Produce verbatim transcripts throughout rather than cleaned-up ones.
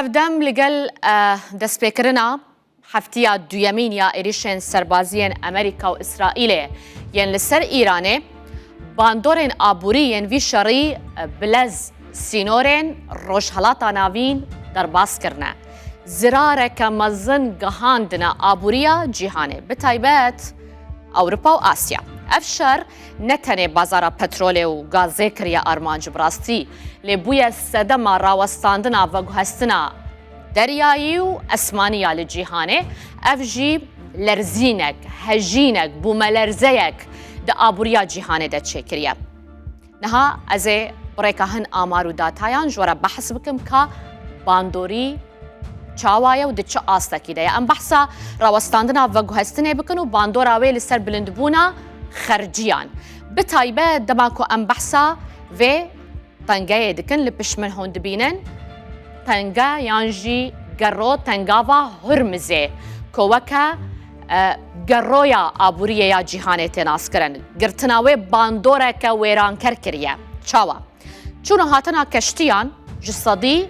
Ev dem li gel, eh, destpêkirina heftiya duyemîn ya êrîşên serbaziyên Amerîka û Îsraîlê yên li ser Îranê, bandorên aborî yên vî şerî, eh, bi lez sînorên Rojhelata Navîn derbas kirine. Zirareke mezin gihandine aboriya cîhanê, bi taybet Ewropa û Asya. Ev şer ne tenê bazara petrolê û gazê kiriye armanc, bi rastî lê bûye sedema rawestandina veguhestina deryayî û esmanî ya li cîhanê. Ev jî lerzînek, hejînek, bûmelerzeyek di aboriya cîhanê de çêkiriye. Niha ez ê bi rêka hin amar û datayan ji we re behs bikim ka bandorî çawa ye û di çi astekî de ye. Em behsa rawestandina veguhestinê bikin û bandora wê li ser bilindbûna xerciyan. Bi taybet dema ku em behsa vê tengeyê dikin, li pişt min hûn dibînin, tenga yan jî gero tengava Hurmizê ku weke, e, geroya aboriyê ya cîhanê tê naskirin, girtina wê bandoreke wêranker kiriye. Çawa? Çûn û hatina keştiyan ji sedî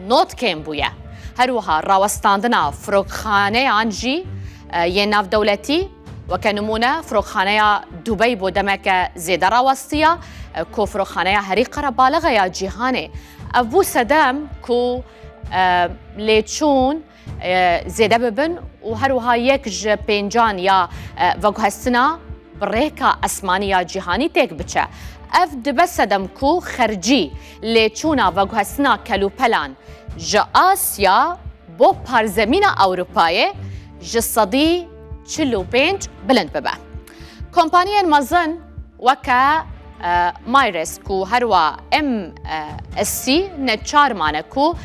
nod kêm bûye. Her wiha rawestandina firokxaneyan jî, e, yên navdewletî, weke nimûne firokxaneya Dubey bo demeke zêde rawestiya, e, ku firokxaneya herî qerebalixe ya cîhanê. Ev bû sedem ku, e, lêçûn e, zêde bibin û her wiha yek ji pêncan ya, e, veguhestina bi rêka esmanî ya cîhanî têk biçe. Ev dibe sedem ku xercî lêçûna veguhestina kelûpelan ji Asya bo parzemîna Ewropayê ji sedî çil û pênc bilind bibe. Kompaniyên mezin weke, e, Maersk û herwa M S C neçar mane ku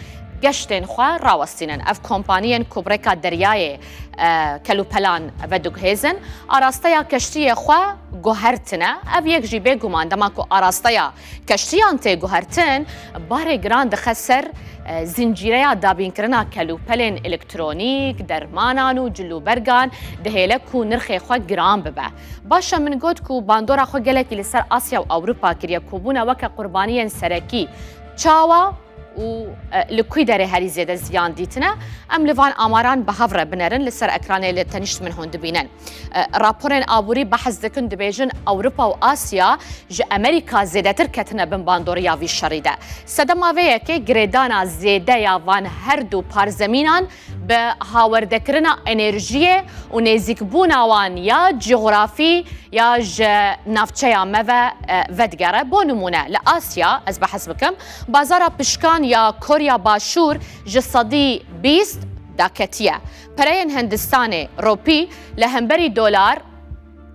geştên xwe rawestînin. Ev kompaniyên ku bi rêka deryayê, e, kelûpelan vediguhêzin, arasteya keştiyê xwe guhertine. Ev yek jî bêguman dema ku arasteya keştiyan tê guhertin, barê giran dixe ser, e, zincîreya dabînkirina kelûpelên elektronîk, dermanan û cilûbergan, dihêle ku nirxê xwe giran bibe. Baş e, min got ku bandora xwe gelekî li ser Asya û Ewropa kiriye ku bûne weke qurbaniyên serekî. Çawa û, e, li kû derê herî zêde ziyan dîtine? Em li van amaran bi hev re binerin, li ser ekranê li tenişt min hûn dibînin. E, raporên aborî behs dikin, dibêjin Ewropa û Asya ji Amerîka zêdetir ketine bin bandoriya vî şerî de. Sedema vê yekê girêdana zêde ya van her du parzemînan bi hawerdekirina enerjiyê û nêzîkbûna wan ya cografî ya ji navçeya me ve, e, vedigere. Bo nimûne, li Asya, ez behs bikim, bazara pişkan ya Korya Başûr ji sedî bîst daketiye. Pereyên Hindistanê, ropî, li hemberî dolar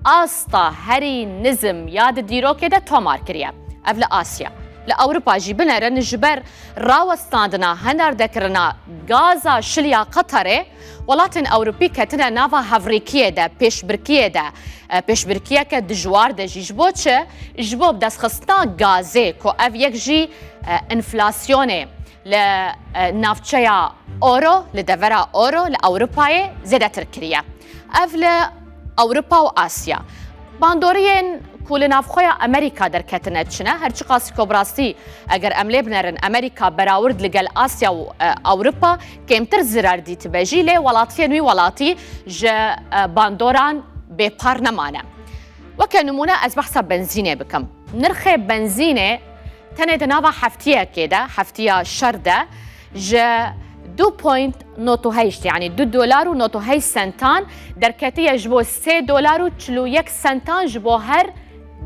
asta herî nizim ya di dîrokê de tomar kiriye. Ev li Asya. Li Ewropa jî binerin ji ber rawestandina hinardekirina gaza şil ya Qeterê, welatên Ewropî ketine nava hevrêkiyê de, pêşbirkiyê de, e, pêşbirkiyeke dijwar de jî. Ji bo çi? Ji bo bi destxistina gazê, ku ev yek jî, e, enflasyonê li, e, navçeya euro, li devera euro li Ewropayê zêdetir kiriye. Ev li Ewropa û Asya. Bandoriyên ku li navxweya Amerîka derketine diçine, her çiqasî ku bi rastî eger em lê binerin, Amerîka berawird li gel Asya û, e, Ewropa kêmtir zirar dîtibe jî, lê welatiyên wî welatî ji, e, bandoran bêpar nemane. Weke nimûne ez behsa benzînê bikim. Nirxê benzînê tenê di nava heftiyekê de, heftiya şer de, ji du point nod û heşt, yanî du dolar û nod û heşt sentan derketiye ji bo sê dolar û çil û yek sentan ji bo her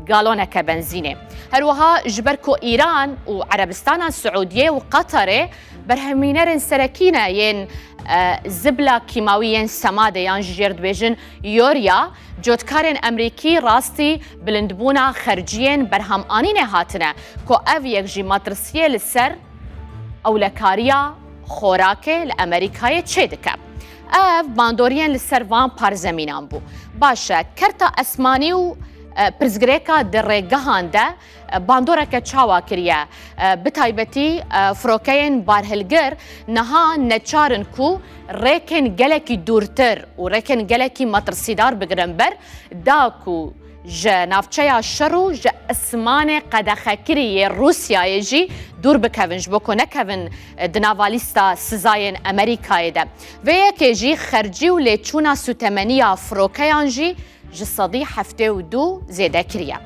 galoneke benzînê. Her wiha ji ber ku Îran û Erebistana Siûdiyê û Qeterê berhemînerên serekî ne yên, e, zibla kîmawî yên semadê yan jî jê re dibêjin yorya, cotkarên Emerîkî rastî bilindbûna xerciyên berhemanînê hatine, ku ev yek jî metirsiyê li ser ewlekariya xorakê li Amerîkayê çêdike. Ev bandoriyên li ser van parzemînan bû. Baş e, kerta esmanî û, e, pirsgirêka di rêgehan de, e, bandoreke çawa kiriye? E, bi taybetî, e, firokeyên barhilgir niha neçar in ku rêkên gelekî dûrtir û rêkên gelekî metirsîdar bigirin ber, da ku ji navçeya şer û ji esmanê qedexekirî yê Rûsyayê jî dûr bikevin, ji bo ku nekevin di nava lîsta sizayên Amerîkayê de. Vê yekê jî xercî û lêçûna sûtemeniya firokeyan jî ji sedî heftê û du zêde kiriye.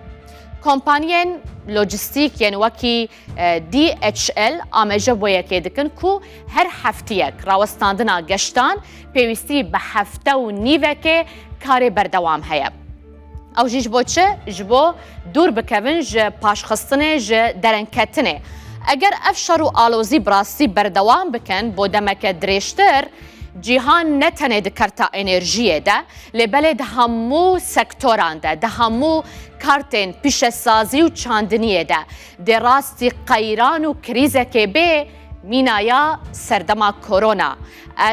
Kompaniyên lojîstîk yên wekî D H L amaje bo yekê dikin ku her heftiyek rawestandina geştan pêwîstî bi hefte û nîvekê karê berdewam heye. Ew jî ji bo çi? Ji bo dûr bikevin ji paşxistinê, ji derengketinê. Eger ev şer û alozî bi rastî berdewam bikin bo demeke dirêjtir, cîhan ne tenê di kerta enerjiyê de, lê belê di hemû sektoran de, di hemû kartên pîşesazî û çandiniyê de, di rastî qeyran û krîzekê bê, mîna ya serdema korona.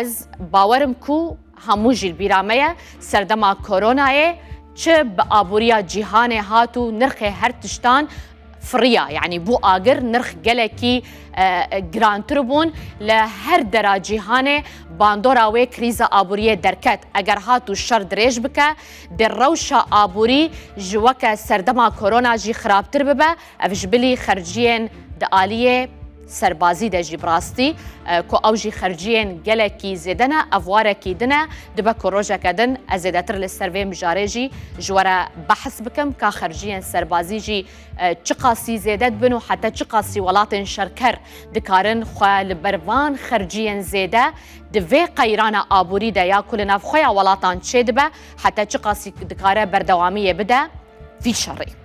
Ez bawerim ku hemû jî li bîra me ye, serdema koronayê çi bi aboriya cîhanê hat û nirxê her tiştan firiya, yanî bû agir, nirx gelekî, e, girantir bûn. Li her dera cîhanê bandora wê krîza aboriyê derket. Eger hat û şer dirêj bike, di rewşa aborî ji weke serdema korona jî xirabtir bibe, ev ji bilî xerciyên di aliyê serbazî de jî bi rastî, e, ku ew jî xerciyên gelekî zêde ne, ev warekî din e, dibe ku rojeke din ez zêdetir li ser vê mijarê jî ji we re behs bikim, ka xerciyên serbazî jî, e, çiqasî zêde dibin û heta çiqasî welatên şerker dikarin xwe li ber van xerciyên zêde di vê qeyrana aborî de ya ku li navxweya welatan çêdibe, heta çiqasî dikare berdewamiyê bide vî şerê.